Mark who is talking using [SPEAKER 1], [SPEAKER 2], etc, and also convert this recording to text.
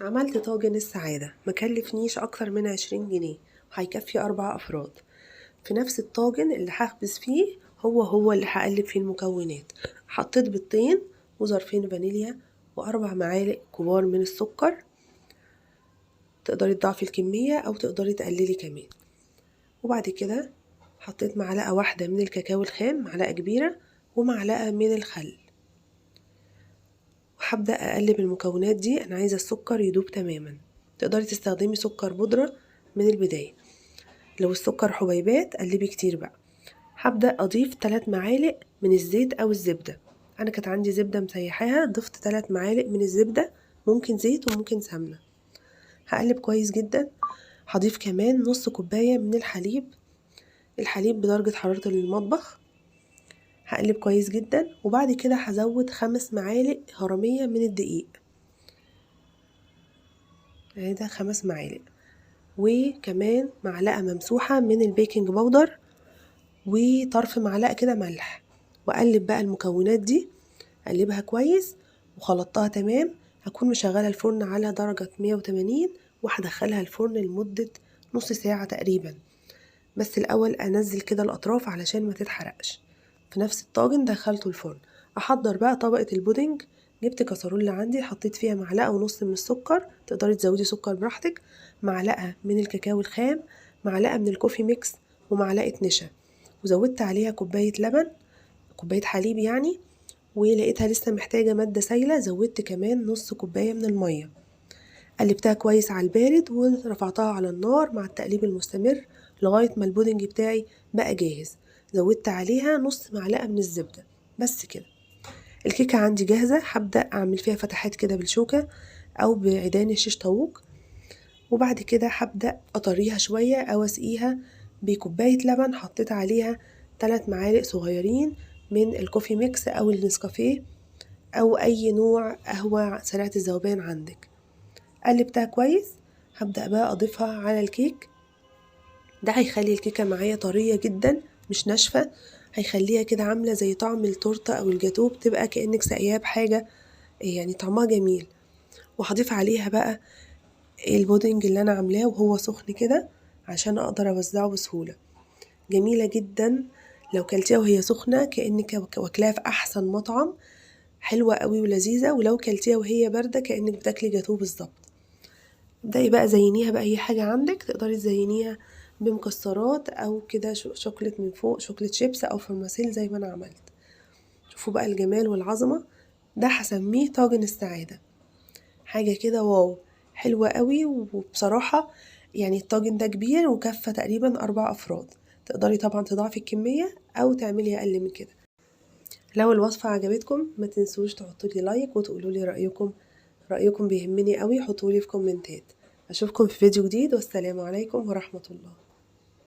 [SPEAKER 1] عملت طاجن السعادة، مكلفنيش أكتر من 20 جنيه، هيكفي 4 أفراد. في نفس الطاجن اللي هخبز فيه هو اللي هقلب فيه المكونات. حطيت بيضتين وظرفين فانيليا و4 معالق كبار من السكر، تقدري تضاعفي الكمية أو تقدري تقللي كمان. وبعد كده حطيت معلقة واحدة من الكاكاو الخام، معلقة كبيرة، ومعلقة من الخل. وهبدأ أقلب المكونات دي. أنا عايزة السكر يدوب تماما، تقدري تستخدمي سكر بودرة من البداية، لو السكر حبيبات قلبي كتير بقى. هبدأ أضيف 3 معالق من الزيت أو الزبدة. أنا كانت عندي زبدة مسيحاها، ضفت 3 معالق من الزبدة، ممكن زيت وممكن سمنة. هقلب كويس جدا. هضيف كمان نص كوباية من الحليب، الحليب بدرجة حرارة المطبخ. هقلب كويس جدا. وبعد كده هزود 5 معالق هرمية من الدقيق، ده 5 معالق، وكمان معلقة ممسوحة من البيكنج باودر، وطرف معلقة كده ملح. واقلب بقى المكونات دي، اقلبها كويس وخلطتها تمام. هكون مشغلة الفرن على درجة 180، وهدخلها الفرن لمدة نص ساعة تقريبا، بس الأول أنزل كده الأطراف علشان ما تتحرقش. في نفس الطاجن دخلته الفرن. أحضر بقى طبقة البودنج. جبت كسرولة عندي، حطيت فيها معلقة ونص من السكر، تقدري تزودي سكر براحتك، معلقة من الكاكاو الخام، معلقة من ال coffee mix، ومعلقة نشا، وزودت عليها كوباية لبن، كوباية حليب يعني. ولقيتها لسه محتاجة مادة سايلة، زودت كمان نص كوباية من المية. قلبتها كويس على البارد ورفعتها على النار مع التقليب المستمر لغاية ما البودنج بتاعي بقى جاهز. زودت عليها نص معلقة من الزبدة بس كده. الكيكة عندي جاهزة. هبدأ أعمل فيها فتحات كده بالشوكة أو بعيدان الشيش طاووق، وبعد كده هبدأ أطريها شوية أو أسقيها بكوباية لبن حطيت عليها 3 معالق صغيرين من ال coffee mix أو النسكافيه أو أي نوع قهوة سريعة الذوبان عندك. قلبتها كويس. هبدأ بقى أضيفها على الكيك. ده هيخلي الكيكة معايا طرية جدا مش ناشفة، هيخليها كده عاملة زي طعم التورتة أو الجاتوه، بتبقى كأنك ساقياها بحاجة، طعمها جميل. وهضيف عليها بقى البودنج اللي أنا عاملاه وهو سخن كده عشان أقدر أوزعه بسهولة. جميلة جدا لو كلتيها وهي سخنة كأنك واكلاها في أحسن مطعم، حلوة قوي ولذيذة. ولو كلتيها وهي باردة كأنك بتاكلي جاتوه بالظبط. ابدأي بقى زينيها بأي حاجة عندك، تقدري تزينيها بمكسرات أو كده شوكليت من فوق، chocolate chips أو فرماسيل زي ما أنا عملت. شوفوا بقى الجمال والعظمة. ده هسميه طاجن السعادة، حاجة كده wow، حلوة قوي. وبصراحة الطاجن ده كبير وكفى تقريبا 4 أفراد، تقدري طبعا تضاعفي الكمية أو تعملي أقل من كده. لو الوصفة عجبتكم ما تنسوش تحطوا لي like وتقولوا لي رأيكم، رأيكم بيهمني قوي، حطوا لي في كومنتات. أشوفكم في فيديو جديد، والسلام عليكم ورحمة الله.